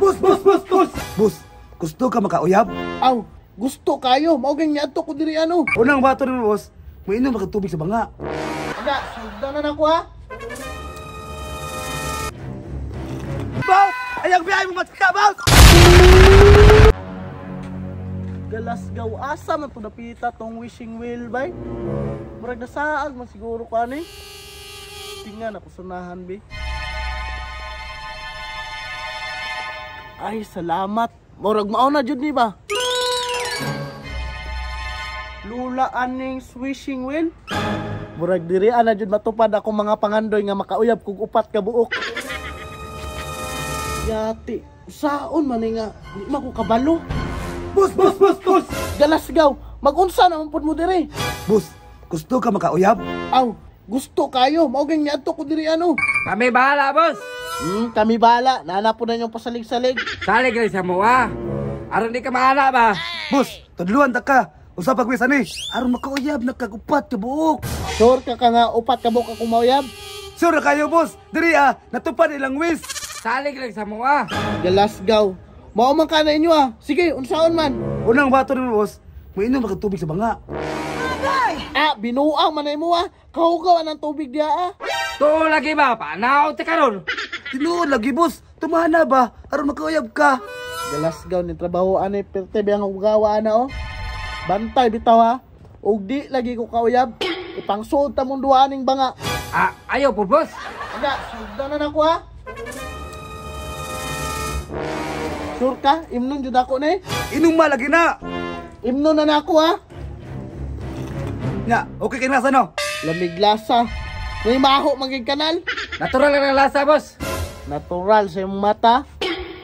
Boss, boss, boss, boss! Boss, gusto ka makauyab? Aw, gusto kayo. Mao gang niadto ko diri ano. Unang bato nimo, boss, mainom ka tubig sa banga. Aga, sugdan na nako ha. Boss! Ayang biyahe mo matsika, boss! Galasgaw asa man to dapita tong wishing well bay. Murag nasaag man siguro ko ani. Tingnan ako sunahan bi. Ay, salamat. Murag mao na jud ni ba? Lula aning wishing well. Murag diri ana jud matupad akong mga pangandoy nga makauyab kog upat ka buok. Yati, saon man ni nga di man ko kabalo. Boss, boss, boss, boss! Galasgaw, magunsa naman pud mo diri. Boss, gusto ka makauyab? Aw, gusto kayo. Mao gang niadto ko diri ano. Kami bahala, boss. Kami bahala. Nana po na inyong pasalig-salig. Salig rin sa mua. Aron di ka mahala ba? Boss, tudluan ta ka. Usa pag ani, aron makauyab na kag upat ka buok. Sure ka ka nga upat ka buok akong mauyab? Sure kayo, boss. Diri ah, natupad ilang wish. Salig rin sa mua. Galasgaw. Mao man ka na inyo ah. Sige, unsaon man. Unang bato nimo, boss, mainom ka tubig sa banga. Ah, binuang man na imo ah. Kahugaw ang tubig diya ah. Tuo lagi ba? Panaw ta karon. Tinuod lagi, boss. Tumana ba? Aron makauyab ka. Galasgaw ni trabaho ani perte biyang hugawa ana oh. Bantay bitaw ha. Og di lagi ko kauyab. Ipangsuod ta mong duha aning banga. Ah, ayaw po, boss. Aga, sugdan na nako ha. Sure ka? Imnon jud ako ni. Inom ma lagi na. Imnon na nako ha. Nya, okay kay nasa no? Lamig lasa. May maho maging kanal. Natural lang ang lasa, boss. Natural sa imong mata.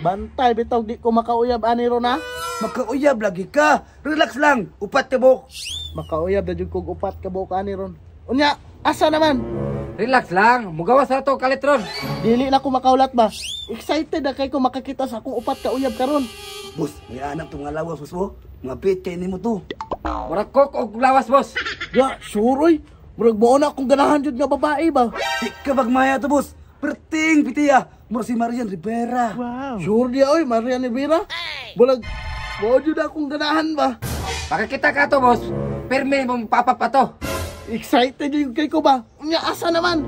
Bantay bitaw di ko makauyab ani ron ha. Makauyab lagi ka. Relax lang. Upat ka buok. Makauyab na jud kog upat ka buok ani ron. Unya, asa naman? Relax lang. Mugawas na to kalitron. Dili na ko makaulat ba. Excited na kay ko makakita sa akong upat ka uyab karon. Boss, may anak tong mga lawas, boss mo. Mga bit kay nimo to. Murag coke og lawas, boss. Ya, sure oy. Murag mao na akong ganahan jud nga babae ba. Di ka bagmaya to, boss. Perting pitiya. Mura si Marian Rivera. Wow. Sure dia oy, Marian Rivera. Bulag mao jud akong ganahan ba. Makakita ka to, boss. Pirmi mong papa pa to. Excited jud kay ko ba. Unya asa naman?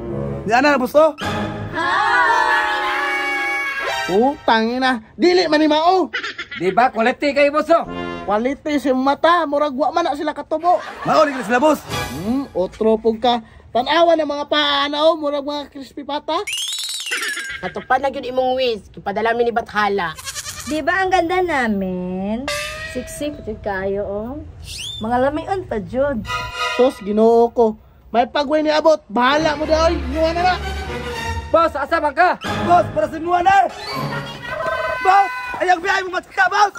Ni ana na, boss to. Oh, tangina. Dili man ni mao. Di ba quality kay boss oh? Quality sa mata, murag wa man na sila katubo. Mao ni sila, boss. Otro pug ka. Tan-awa ng mga paa na oh, murag mga crispy pata. Natupad na gyud imong wish, gipadala mi ni Bathala. Di ba ang ganda namin? Siksik jud kayo oh. Mga lamion pa jud. Sus, Ginoo ko. May pagway ni abot. Bahala mo daw, inyuha na na. Boss, asa man ka? Boss, para sa imuha na. Boss, ayang biyahe mo matsika, boss.